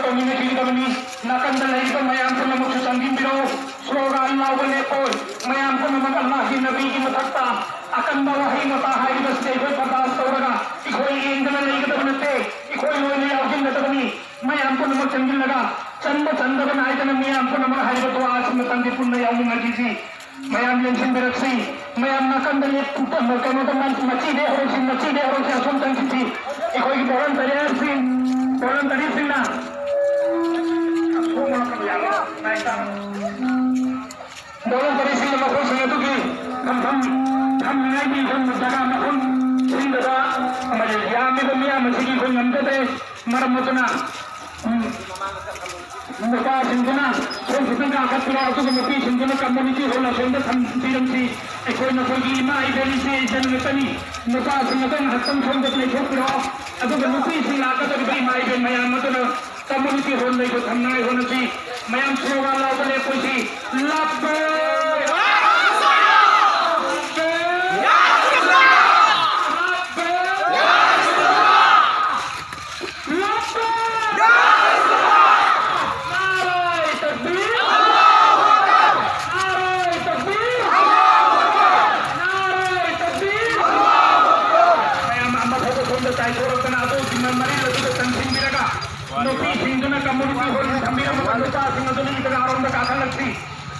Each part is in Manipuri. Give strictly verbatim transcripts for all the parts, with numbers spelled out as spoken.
ꯇꯧꯃꯤꯟꯅꯈꯤꯒꯗꯕꯅꯤ꯫ ꯅꯥꯀꯟꯗ ꯂꯩꯔꯤꯕ ꯃꯌꯥꯝ ꯄꯨꯝꯅꯃꯛꯁꯨ ꯆꯪꯁꯤꯟꯕꯤꯔꯛꯎ꯫ ꯁ꯭ꯂꯣꯒꯥꯟ ꯂꯥꯎꯕ ꯂꯦꯞꯄꯣꯏ꯫ ꯃꯌꯥꯝ ꯄꯨꯝꯅꯃꯛ ꯑꯜꯂꯥꯍꯒꯤ ꯅꯕꯤꯒꯤ ꯃꯊꯛꯇ ꯑꯀꯟꯕ ꯋꯥꯍꯩ ꯋꯥꯇꯥ ꯍꯥꯏꯔꯤꯕꯁꯤꯗ ꯑꯩꯈꯣꯏ ꯕꯔꯗꯥꯁ ꯇꯧꯔꯒ ꯑꯩꯈꯣꯏ ꯌꯦꯡꯗꯅ ꯂꯩꯒꯗꯕ ꯅꯠꯇꯦ꯫ ꯑꯩꯈꯣꯏ ꯂꯣꯏꯅ ꯌꯥꯎꯁꯤꯟꯒꯗꯕꯅꯤ꯫ ꯃꯌꯥꯝ ꯄꯨꯝꯅꯃꯛ ꯆꯪꯁꯤꯜꯂꯒ ꯆꯟꯕ ꯆꯟꯗꯕ ꯅꯥꯏꯗꯅ ꯃꯤꯌꯥꯝ ꯄꯨꯝꯅꯃꯛ ꯍꯥꯏꯔꯤꯕ ꯗꯨꯋꯥ ꯑꯁꯤꯃꯇꯪꯗꯤ ꯄꯨꯟꯅ ꯌꯥꯎꯃꯤꯟꯅꯈꯤꯁꯤ꯫ ꯃꯌꯥꯝ ꯌꯦꯡꯁꯤꯟꯕꯤꯔꯛꯁꯤ꯫ ꯃꯌꯥꯝ ꯅꯥꯀꯟꯗ ꯂꯦꯞ-, ꯀꯩꯅꯣꯗ ꯃ-, ꯃꯆꯤꯗꯩ ꯍꯧꯔꯛꯁꯤ, ꯃꯆꯤꯗꯩ ꯍꯧꯔꯛꯁꯤ, ꯑꯁꯣꯝ ꯆꯪꯁꯤꯁꯤ꯫ ꯑꯩꯈꯣꯏꯒꯤ ꯚꯣꯂꯟꯇꯤꯌꯔꯁꯤꯡ, ꯚꯣꯂꯟꯇꯤꯌꯔꯁꯤꯡꯅ ꯚꯣꯂꯟꯇꯤꯌꯔꯁꯤꯡꯅ ꯃꯈꯣꯏꯁꯤꯡ ꯑꯗꯨꯒꯤ ꯊꯝꯐꯝ, ꯊꯝꯅꯤꯡꯉꯥꯏꯒꯤ ꯑꯩꯈꯣꯏ ꯖꯒꯥ ꯃꯐꯝ ꯁꯤꯟꯗꯕ ꯑꯃꯗꯤ ꯌꯥꯝꯂꯤꯕ ꯃꯤꯌꯥꯝ ꯑꯁꯤꯒꯤ ꯑꯩꯈꯣꯏ ꯉꯝꯖꯗꯦ꯫ ꯃꯔꯝ ꯑꯗꯨꯅ, ꯎꯝ, ꯅꯨꯄꯥꯁꯤꯡꯗꯨꯅ ꯁꯣꯝ ꯈꯤꯇꯪ ꯀꯥꯈꯠꯄꯤꯔꯣ, ꯑꯗꯨꯒ ꯅꯨꯄꯤꯁꯤꯡꯗꯨꯅ ꯀꯝꯃꯨꯅꯤꯇꯤ ꯍꯣꯜ ꯑꯁꯣꯝꯗ ꯊꯝꯕꯤꯔꯝꯁꯤ꯫ ꯑꯩꯈꯣꯏ ꯅꯈꯣꯏꯒꯤ ꯏꯃꯥ ꯏꯕꯦꯟ ꯏꯆꯦ ꯏꯆꯟ ꯉꯥꯛꯇꯅꯤ꯫ ꯅꯨꯄꯥꯁꯤꯡ ꯑꯗꯨ ꯉꯥꯏꯍꯥꯛꯇꯪ ꯁꯣꯝꯗ ꯂꯩꯊꯣꯛꯄꯤꯔꯣ, ꯑꯗꯨꯒ ꯅꯨꯄꯤꯁꯤꯡ ꯂꯥꯛꯀꯗꯧꯔꯤꯕ ꯏꯃꯥ ꯏꯕꯦꯟ ꯃꯌꯥꯝ ꯑꯗꯨꯅ ꯀꯝꯃꯨꯅꯤꯇꯤ ꯍꯣꯜ ꯂꯩꯕ ꯊꯝꯅꯉꯥꯏ ꯍꯣꯠꯅꯁꯤ꯫ ꯃꯌꯥꯝ ꯁ꯭ꯂꯣꯒꯥꯟ ꯂꯥꯎꯕ ꯂꯦꯞꯄꯣꯏꯁꯤ꯫ ꯂꯕꯦꯛ! ꯂꯕꯦꯛ! ꯂꯕꯦꯛ! ꯂꯕꯦꯛ! ꯅꯥꯔꯥꯏ ꯇꯛꯕꯤꯔ! ꯅꯥꯔꯥꯏ ꯇꯛꯕꯤꯔ! ꯅꯥꯔꯥꯏ ꯇꯛꯕꯤꯔ! ꯃꯌꯥꯝ ꯑꯃ ꯐꯥꯎꯕ ꯁꯣꯝꯗ ꯆꯥꯏꯊꯣꯔꯛꯇꯅ ꯑꯗꯨꯒꯤ ꯃꯔꯤꯜ ꯑꯗꯨꯗ ꯆꯪꯁꯤꯟꯕꯤꯔꯒ ꯅꯨꯄꯤꯁꯤꯡꯗꯨꯅ ꯀꯝꯃꯨꯅꯤꯇꯤ ꯍꯣꯜꯗ ꯊꯝꯕꯤꯔꯝꯃꯒ ꯅꯨꯄꯥꯁꯤꯡ ꯑꯗꯨꯅ ꯏꯗꯒꯥꯔꯣꯝꯗ ꯀꯥꯈꯠꯂꯛꯁꯤ꯫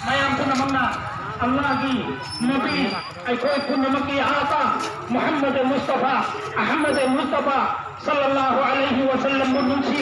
ꯃꯌꯥꯝ ꯄꯨꯝꯅꯃꯛꯅ ꯑꯜꯂꯥꯍꯒꯤ ꯅꯕꯤ ꯑꯩꯈꯣꯏ ꯄꯨꯝꯅꯃꯛꯀꯤ ꯑꯥꯀꯥ ꯃꯨꯍꯝꯃꯗ ꯃꯨꯁꯇꯐꯥ ꯑꯍꯃꯗ ꯃꯨꯁꯇꯐꯥ ꯁꯜꯂꯜꯂꯥꯍꯨ ꯑꯂꯩꯍꯤ ꯋꯁꯜꯂꯝꯕꯨ ꯅꯨꯡꯁꯤꯕ